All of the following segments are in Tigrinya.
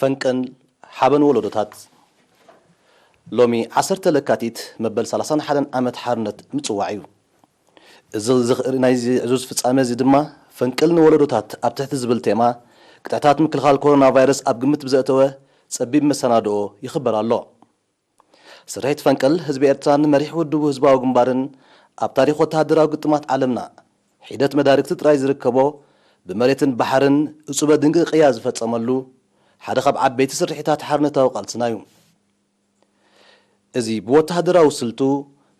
ፈንቅል ሓበን ወለዶታት። ሎሚ ዓሰርተ ለካቲት መበል ሰላሳን ሓደን ዓመት ሓርነት ምጽዋዕ እዩ። እዚ ዝኽ-፣ ናይዚ ዕዙዝ ፍጻመ እዚ ድማ ፈንቅል ንወለዶታት ኣብ ትሕቲ ዝብል ቴማ ቅጥዕታት ምክልኻል ኮሮና ቫይረስ ኣብ ግምት ብዘእተወ ጸቢብ መሰናድኦ ይኽበር ኣሎ። ስርሒት ፈንቅል ህዝቢ ኤርትራን መሪሕ ውድቡ ህዝባዊ ግንባርን ኣብ ታሪኽ ወተሃደራዊ ግጥማት ዓለምና ሒደት መዳርግቲ ጥራይ ዝርከቦ፣ ብመሬትን ባሕርን እጹበ ድንቂ ቅያ ዝፈጸመሉ ሓደ ካብ ዓበይቲ ስርሒታት ሓርነታዊ ቃልስና እዩ። እዚ ብወተሃደራዊ ስልቱ፣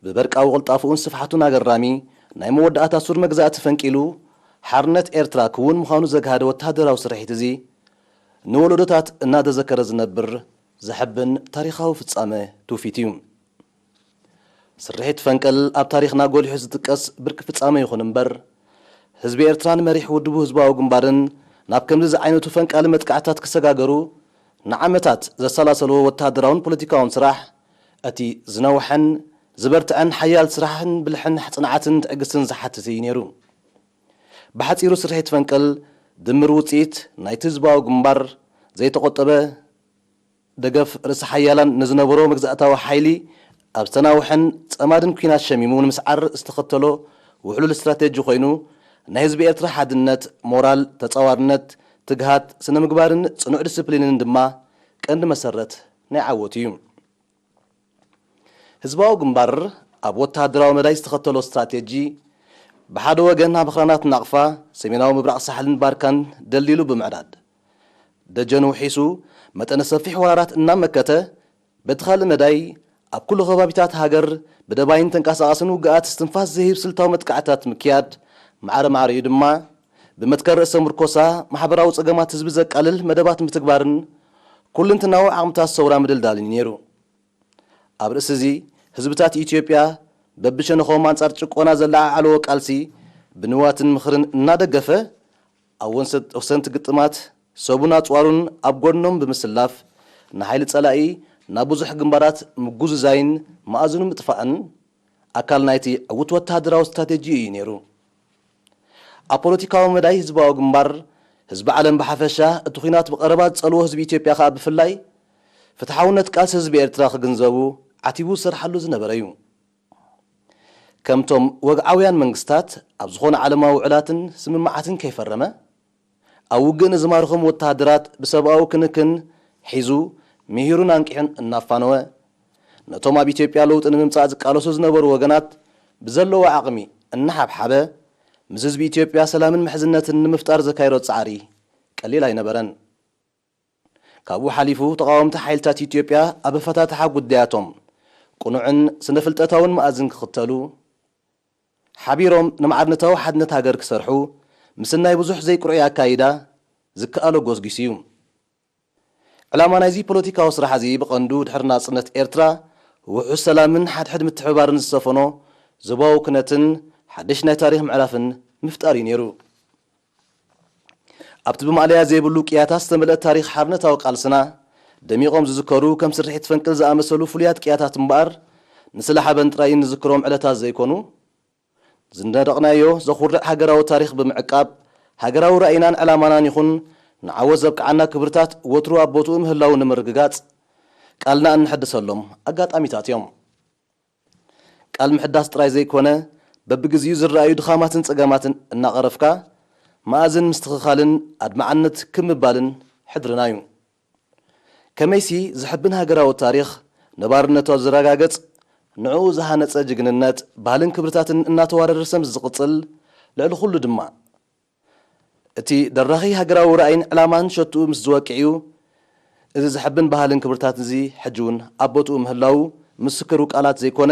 ብበርቃዊ ቅልጣፍኡን ስፍሓቱን ኣገራሚ ናይ መወዳእታ ሱር መግዛእቲ ፈንቂሉ፣ ሓርነት ኤርትራ ክውን ምዃኑ ዘግሃደ ወተሃደራዊ ስርሒት እዚ፣ ንወለዶታት እናተዘከረ ዝነብር ዘሐብን ታሪኻዊ ፍጻመ ትውፊት እዩ። ስርሒት ፈንቅል ኣብ ታሪኽና ጎሊሑ ዝጥቀስ ብርቂ ፍጻመ ይኹን እምበር፣ ህዝቢ ኤርትራን መሪሕ ውድቡ ህዝባዊ ግንባርን ናብ ከምዚ ዝዓይነቱ ፈንቃሊ መጥቃዕታት ክሰጋገሩ ንዓመታት ዘሰላሰልዎ ወተሃደራውን ፖለቲካውን ስራሕ፣ እቲ ዝነውሐን ዝበርትዐን ሓያል ስራሕን ብልሕን ጽንዓትን ትዕግስትን ዝሓትት እዩ ነይሩ። ብሓጺሩ ስርሒት ፈንቅል ድምር ውጽኢት ናይቲ ህዝባዊ ግንባር ዘይተቖጠበ ደገፍ ርእሰ ሓያላን ንዝነበሮ መግዛእታዊ ሓይሊ ኣብ ዝተናውሐን ጸማድን ኲናት ሸሚሙ ንምስዓር ዝተኸተሎ ውሕሉል ስትራቴጂ ኮይኑ፣ ናይ ህዝቢ ኤርትራ ሓድነት፣ ሞራል፣ ተጻዋርነት፣ ትግሃት፣ ስነ ምግባርን ጽኑዕ ዲስፕሊንን ድማ ቀንዲ መሰረት ናይ ዓወቱ እዩ። ህዝባዊ ግንባር ኣብ ወተሃደራዊ መዳይ ዝተኸተሎ ስትራቴጂ፣ ብሓደ ወገን ኣብ ኣኽራናት ናቕፋ፣ ሰሜናዊ ምብራቕ ሳሕልን ባርካን ደልዲሉ ብምዕዳድ፣ ደጀኑ ውሒሱ መጠነ ሰፊሕ ወራራት እናመከተ፣ በቲ ካልእ መዳይ ኣብ ኩሉ ከባቢታት ሃገር ብደባይን ተንቀሳቓስን ውግኣት እስትንፋስ ዝህብ ስልታዊ መጥቃዕታት ምክያድ፣ ማዕረ ማዕሪኡ ድማ ብመትከል ርእሰ ምርኮሳ ማሕበራዊ ጸገማት ህዝቢ ዘቃልል መደባት ምትግባርን ኩልንትናዊ ዓቕምታት ሰውራ ምድልዳልን እዩ ነይሩ። ኣብ ርእሲ እዚ፣ ህዝብታት ኢትዮጵያ በብሸነኾም ኣንጻር ጭቆና ዘለዓዓልዎ ቃልሲ ብንዋትን ምኽርን እናደገፈ፣ ኣብ ወንሰት-፣ ወሰንቲ ግጥማት ሰቡን ኣጽዋሩን ኣብ ጎድኖም ብምስላፍ፣ ንሓይሊ ጸላኢ ናብ ብዙሕ ግንባራት ምጉዝዛይን መኣዝኑ ምጥፋእን ኣካል ናይቲ ዕዉት ወተሃደራዊ ስትራቴጂ እዩ ነይሩ። ኣብ ፖለቲካዊ መዳይ ህዝባዊ ግንባር፣ ህዝቢ ዓለም ብሓፈሻ፣ እቲ ኲናት ብቐረባ ዝጸልዎ ህዝቢ ኢትዮጵያ ከኣ ብፍላይ፣ ፍትሓውነት ቃልሲ ህዝቢ ኤርትራ ክግንዘቡ ዓቲቡ ዝሰርሓሉ ዝነበረ እዩ። ከምቶም ወግዓውያን መንግስታት ኣብ ዝኾነ ዓለማዊ ውዕላትን ስምምዓትን ከይፈረመ፣ ኣብ ውግእ ንዝማርኾም ወተሃደራት ብሰብኣዊ ክንክን ሒዙ፣ ምሂሩን ኣንቂሑን እናፋነወ፣ ነቶም ኣብ ኢትዮጵያ ለውጢ ንምምጻእ ዝቃለሱ ዝነበሩ ወገናት ብዘለዎ ዓቕሚ እናሓብሓበ፣ ምስ ህዝቢ ኢትዮጵያ ሰላምን ምሕዝነትን ንምፍጣር ዘካየዶ ጻዕሪ ቀሊል ኣይነበረን። ካብኡ ሓሊፉ፣ ተቓወምቲ ሓይልታት ኢትዮጵያ ኣብ ኣፈታትሓ ጉዳያቶም ቅኑዕን ስነ-ፍልጠታውን መኣዝን ክኽተሉ፣ ሓቢሮም ንማዕርነታዊ ሓድነት ሃገር ክሰርሑ ምስናይ ብዙሕ ዘይቅሩይ ኣካይዳ ዝከኣሎ ጎስጒስ እዩ። ዕላማ ናይዚ ፖለቲካዊ ስራሕ እዚ ብቐንዱ ድሕሪ ናጽነት ኤርትራ ውሑስ ሰላምን ሓድሕድ ምትሕብባርን ዝሰፈኖ ዞባዊ ኩነትን ሓድሽ ናይ ታሪኽ ምዕራፍን ምፍጣር እዩ ነይሩ። ኣብቲ ብማእለያ ዘይብሉ ቅያታት ዝተመልአ ታሪኽ ሓርነታዊ ቃልስና፣ ደሚቖም ዝዝከሩ ከም ስርሒት ፈንቅል ዝኣመሰሉ ፍሉያት ቅያታት እምበኣር፣ ንስለ ሓበን ጥራይ እንዝክሮም ዕለታት ዘይኮኑ፣ ዝነደቕናዮ ዘኹርዕ ሃገራዊ ታሪኽ ብምዕቃብ፣ ሃገራዊ ራእይናን ዕላማናን ይኹን ንዓወት ዘብቅዓና ክብርታት ወትሩ ኣብ ቦትኡ ምህላዉ ንምርግጋጽ፣ ቃልና እንሕድሰሎም ኣጋጣሚታት እዮም። ቃል ምሕዳስ ጥራይ ዘይኮነ፣ በብግዜኡ ዝረኣዩ ድኻማትን ጸገማትን እናቐረፍካ፣ መኣዝን ምስትኽኻልን ኣድማዕነት ክብ ምባልን ሕድርና እዩ። ከመይሲ፣ ዝሕብን ሃገራዊ ታሪኽ፣ ነባርነቱ ኣብ ዘረጋገጽ፣ ንዕኡ ዝሃነጸ ጅግንነት፣ ባህልን ክብርታትን እናተዋረርሰ ምስ ዝቕጽል፣ ልዕሊ ኩሉ ድማ፣ እቲ ደራኺ ሃገራዊ ራእይን ዕላማን ሸትኡ ምስ ዝወቅዕ እዩ። እዚ ዘሐብን ባህልን ክብርታትን እዚ ሕጂ እውን ኣብ ቦትኡ ምህላዉ ምስክሩ ቃላት ዘይኮነ፣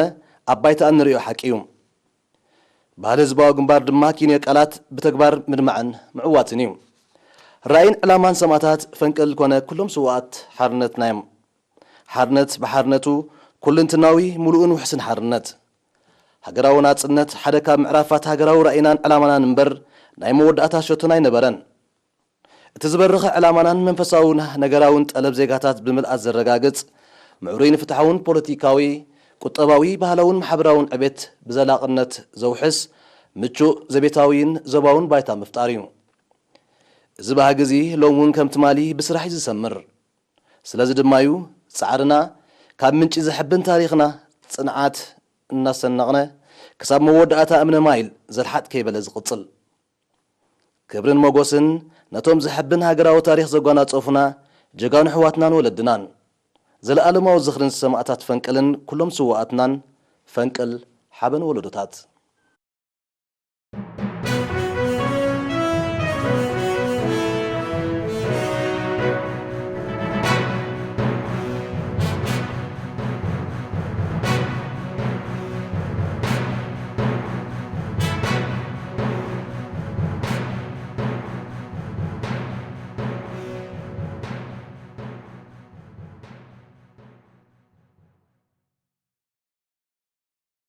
ኣብ ባይታ እንርእዮ ሓቂ እዩ። ባህሊ ህዝባዊ ግንባር ድማ ኪንዮ ቃላት ብተግባር ምድማዕን ምዕዋትን እዩ። ራእይን ዕላማን ሰማእታት ፈንቅል ኮነ ኩሎም ስውኣት ሓርነትና እዮም። ሓርነት ብሓርነቱ ኩልንትናዊ፣ ምሉእን ውሕስን ሓርነት። ሃገራዊ ናጽነት ሓደ ካብ ምዕራፋት ሃገራዊ ራእይናን ዕላማናን እምበር ናይ መወዳእታ ሸቶና ኣይነበረን። እቲ ዝበረኸ ዕላማናን መንፈሳውን ነገራውን ጠለብ ዜጋታት ብምልኣት ዘረጋግጽ፣ ምዕሩይን ፍትሓውን ፖለቲካዊ፣ ቁጠባዊ፣ ባህላውን ማሕበራውን ዕቤት ብዘላቕነት ዘውሕስ፣ ምቹእ ዘቤታዊን ዞባውን ባይታ ምፍጣር እዩ። እዚ ባህጊ እዚ ሎም እውን ከም ትማሊ ብስራሕ እዩ ዝሰምር። ስለዚ ድማ እዩ ጻዕርና ካብ ምንጪ ዘሕብን ታሪኽና ጽንዓት እናሰነቕነ ክሳብ መወዳእታ እምነ ማይል ዘልሓጥ ከይበለ ዝቕጽል። ክብርን ሞጎስን ነቶም ዘሕብን ሃገራዊ ታሪኽ ዘጓናጸፉና ጀጋኑ ኣሕዋትናን ወለድናን። ዘለኣለማዊ ዝኽርን ሰማእታት ፈንቅልን ኩሎም ስውኣትናን። ፈንቅል ሓበን ወለዶታት።